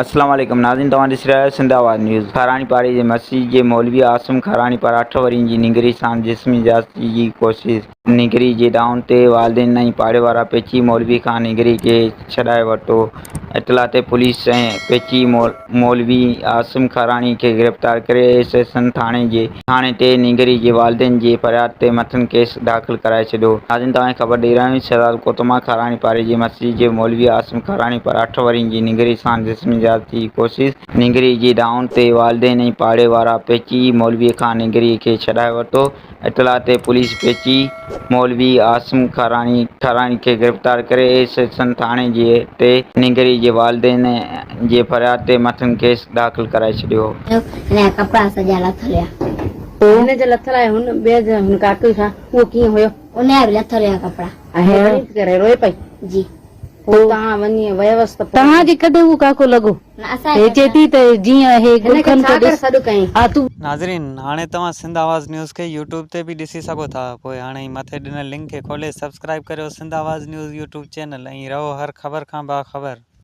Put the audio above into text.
اسلام عليڪم ناظرين توهان ڏسي رهيا آهيو سنڌ آواز نيوز کاراڻي پاڙي جي مسجد جي مولوي عاصم کاراڻي پاران اٺ ورهين جي نينگري سان جسمي زيادتي جي ڪوشش نينگري جي دانهن تي والدين ۽ پاڙي وارا پهچي مولوي کان نينگري کي ڇڏائي ورتو اطلاع تي پوليس پهچي مولوي عاصم کاراڻي کي گرفتار ڪري ايس ايس اين ٿاڻي جي ٿاڻي تي نينگري جي والدين جي فرياد تي مٿن ڪيس داخل ڪرائي ڇڏيو. ناظرين توهان کي خبر ڏئي رهيا آهيون شهزاد ڪوٽ مان کاراڻي پاڙي جي مسجد جي مولوي عاصم کاراڻي پر اٺ ورهين جي نينگري سان جسمي زيادتي جي ڪوشش نينگري جي دانهن تي والدين ۽ پاڙي وارا پهچي مولوي کان نينگري کي ڇڏائي ورتو اطلاع تي پوليس پهچي مولوي عاصم کاراڻي کاراڻي کي گرفتار ڪري ايس ايس اين ٿاڻي جي تي نينگري جي والدين جي فرياد تي مٿن ڪيس داخل ڪرائي ڇڏيو. هن جا ڪپڙا سڄا لٿل هيا. هن جا لٿل آهي هن ٻئي جا هن ڪاڪي کان اهو ڪيئن هيو. ان جا به لٿل هيا ڪپڙا. ۽ هي رڙيون پئي ڪري روئي پئي. جي. پوء توهان وڃي ويوس ته پوء. توهان جي ڪڍ اهو ڪاڪو لڳو. نه اسان جي هي ڪڍ چئي نه. ٿي ته جيئن هي هن کي گلخن ڇا کي ڪري ڏس. سڏ ڪيائين. ها تون. ناظرين هاڻي توهان سنڌ آواز نيوز کي يوٽيوب تي به ڏسي سگهو ٿا پوء هاڻي ئي مٿي ڏنل لنڪ کي کولي سبسڪرائيب ڪريو Sindh Awaz news YouTube channel ۽ رهو هر خبر کان باخبر.